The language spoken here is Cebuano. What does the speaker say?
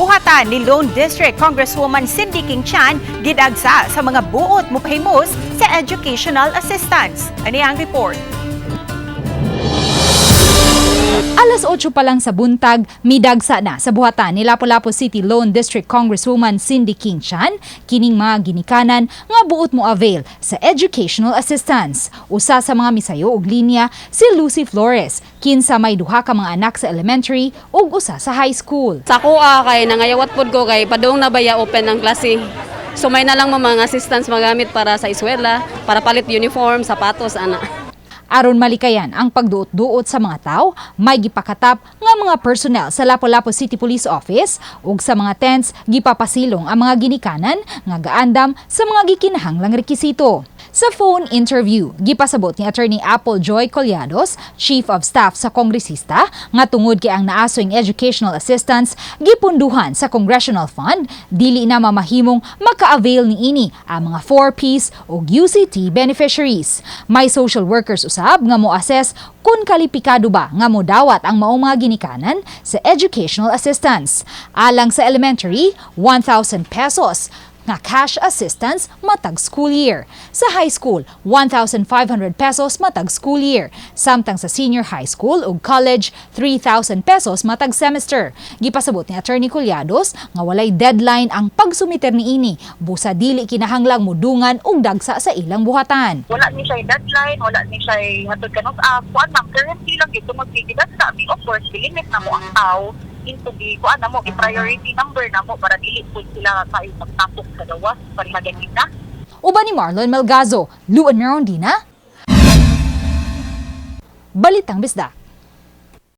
Buhatan ni Lone District Congresswoman Cindy King Chan gidagsa sa mga buot mopahimos sa educational assistance. Ani ang report. Alas 8 pa lang sa buntag, midagsa na sa buhatan ni Lapu-Lapu City Lone District Congresswoman Cindy King Chan, kining mga ginikanan nga buot mo avail sa educational assistance. Usa sa mga misayo og linya si Lucy Flores, kinsa may duha ka mga anak sa elementary ug usa sa high school. Sa kuha kay nangayawat pod ko kay padung na baya open ang klase. So may na lang mo mga assistance magamit para sa eskwela, para palit uniform, sapatos ana. Aron malikayan ang pagduot-duot sa mga tao, may gipakatap nga mga personnel sa Lapu-Lapu City Police Office ug sa mga tents gipapasilong ang mga ginikanan nga gaandam sa mga gikinahanglang rekisito. Sa phone interview, gipasabot ni Attorney Apple Joy Collados, Chief of Staff sa kongresista, nga tungod kay ang naasoyng educational assistance gipunduhan sa Congressional Fund, dili na mamahimong maka-avail niini ang mga 4Ps ug UCT beneficiaries. May social workers usab nga mo-assess kung kalipikado ba nga modawat ang maong mga ginikanan sa educational assistance. Alang sa elementary, 1,000 pesos nga cash assistance matag school year. Sa high school, 1,500 pesos matag school year. Samtang sa senior high school ug college, 3,000 pesos matag semester. Gipasabot ni Attorney Collados nga walay deadline ang pagsumiter niini busa dili kinahanglang mudungan og dagsa sa ilang buhatan. Wala ni siya deadline, wala ni siya hatod kanus kuan ma'am, currently lang gito magpigidagsa mi. Of course, gilimit na mo ang tao into the kuan na mo, i-priority number na mo para dili po sila kayo magtapok sa gawas pareha ganina. Uban ni Marlon Melgazo, Luan Merondina, Balitang Bisdak.